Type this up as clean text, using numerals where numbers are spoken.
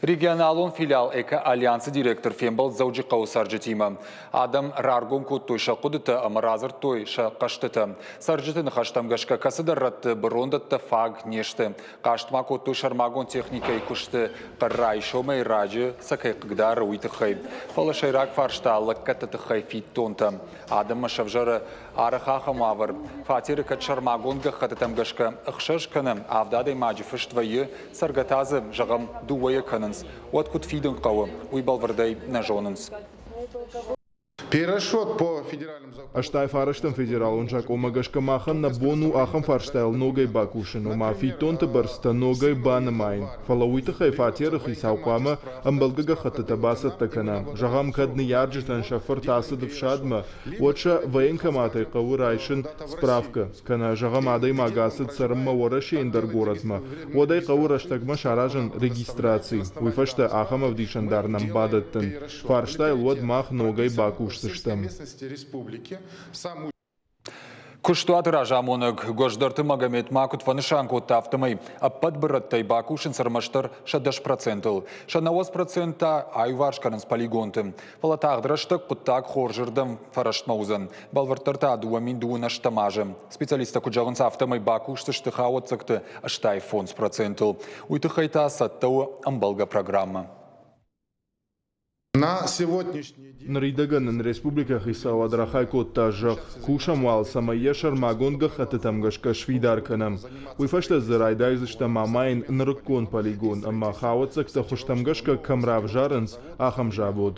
Регионалон филиал Эко-Альянсы директор фембӕлд Дзӕуджыхъӕуы цӕрджытимӕ. Адӕм раргом кодтой сӕ хъуыдытӕ ӕмӕ радзырдтой сӕ хъӕстытӕ. Цӕрджыты ныхӕстӕм гӕсгӕ кӕцыдӕр рӕтты бырондӕттӕ фаг не сты. Хъаст ма кодтой сӕрмагонд техникӕйы куысты хъӕр райсомӕй раджы сӕ кӕй хъыгдары, уый тыххӕй. Фӕлӕ сӕйраг фарста лӕггӕдты тыххӕй фиддонтӕ. Адӕммӕ сӕвзӕры Арӕх ахӕм уавӕр, фатеры кӕд сӕрмагонд гӕххӕттытӕм гӕсгӕ ӕхсӕз кӕнӕ авд адӕймаджы фыст вӕййы, цӕргӕ та дзы, зӕгъӕм, дыууӕйӕ кӕнынц, уӕд куыд фидын хъӕуы, уый бӕлвырдӕй нӕ зонынц. Перерасчет по федеральному 89-ӕм федералон закъонмӕ гӕсгӕ махӕн нӕ бон у ахӕм фарстайыл ногӕй бакусын, ома фиддонты бӕрцтӕ ногӕй банымайын. Фӕлӕ уый тыххӕй фатеры хицау хъуамӕ ӕмбӕлгӕ гӕххӕттытӕ бацӕттӕ кӕна. Зӕгъӕм, кӕд ныййарджытӕн сӕ фырт ацыд ӕфсадмӕ, уӕд сӕ военкоматӕй хъӕуы райсын справкӕ, кӕнӕ, зӕгъӕм, адӕймаг ацыд цӕрынмӕ Уӕрӕсейы ӕндӕр горӕтмӕ, уӕд ӕй хъӕуы рӕстӕгмӕ саразын регистраци, уый фӕстӕ ахӕм ӕвдисӕндар нӕм бадӕттын. Фарстайыл уӕд мах ногӕй бакусдзыстӕм. Куыстуаты разамонӕг Гуӕздӕрты Магомед ма куыд фӕнысан кодта, афтӕмӕй ӕппӕт бырӕттӕй бакусынц ӕрмӕстдӕр сӕ 10%-ыл. Сӕ 90% та аиуварс кӕнынц полигонты. Фӕлӕ тагъд рӕстӕг хъуыддаг хорзырдӕм фӕрӕстмӕ уыдзӕн. Бӕлвырддӕр та 2000 ӕстӕм азы. Специалисттӕ куыд зӕгъынц, афтӕмӕй бакусдзысты хауӕццӕгты 85%-ыл. Уый тыххӕй та цӕттӕ у ӕмбӕлгӕ программӕ. На сегодняшний день Ныридӕгӕн нын республикӕйы хицауад рахай кодта зӕхх, кусӕм уал, цӕмӕй йӕ сӕрмагонд гӕххӕттытӕм гӕсгӕ сфидар кӕнӕм. Уый фӕстӕ дзы райдайдзыстӕм амайын нырыккон полигон ӕмӕ хауӕццӕгтӕ хуызтӕм гӕсгӕ кӕм равзарынц, ахӕм завод.